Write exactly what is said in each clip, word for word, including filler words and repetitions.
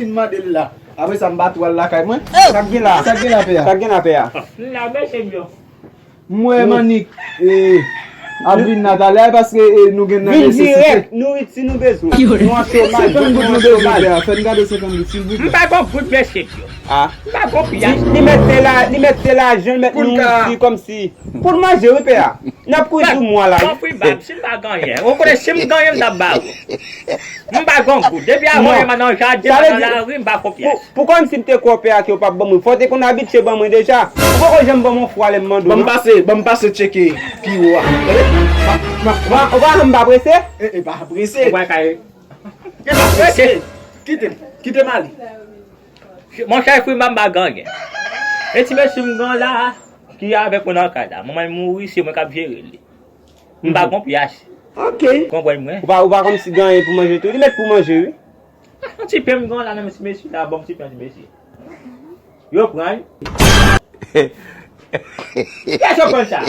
fin mande l la. Apre sa, m pa tou al lakay mwen. Sa k gen la? Sa k gen la, pè a? Sa k gen la, pè a? M la, mesye m yo. M wè Manik, e, ap vin la talè, paske, e, nou gen nan nesesite. Vin dirèk, nouriti nou bezwen. Nou an chomaj, nou an chomaj. Senkant goud nou bezwen, pè a. Fè n gade senkant goud, silvouplè. M pa gon goud, mesye m yo. Ah. M pa gon piyaj. Li, li mèt se la, li mèt se lajan, li mèt nouriti kòmsi. Pou l manje, wi, pè a. N ap kwit joumwa la, wi. Bon, fribab, si m pa gen anyen. Ou konnen, si m gen anyen, m t ap ba ou. M pa gon goud. Depi avan, m nan jaden, m nan lari, m pa gon piyaj. Pou, pou kòmsi m te kwè w, pè a, ke w p ap ban mwen. Fò w te konn abitye ban mwen deja. Ou poko janm ban mwen fwa lè m mande w, non. Ban m pase, ban m pase tcheke pi wo a. Tande? Ma, ma, ma. Ou pa janm pa prese? E, e, pa prese. Ou pa kay. E pa prese. Kite m, kite m ale. Monchè, fribab, m pa gen anyen. E ti mesye m gen la, ki avèk mwen nan kay la. Manman l mouri, se mwen k ap jere li. M pa gon piyaj. Ok. Konprann mwen? Ou pa, ou pa kòmsi gen anyen pou manje tou. Li mèt pou manje, wi. Yon ti pen m gen la nan men ti mesye la, ban m ti pen ti mesye. Yo pran l. Kiyès yo pran sa?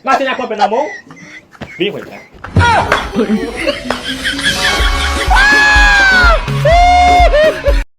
Maten n ap pran pen nan men w? Vini pran sa.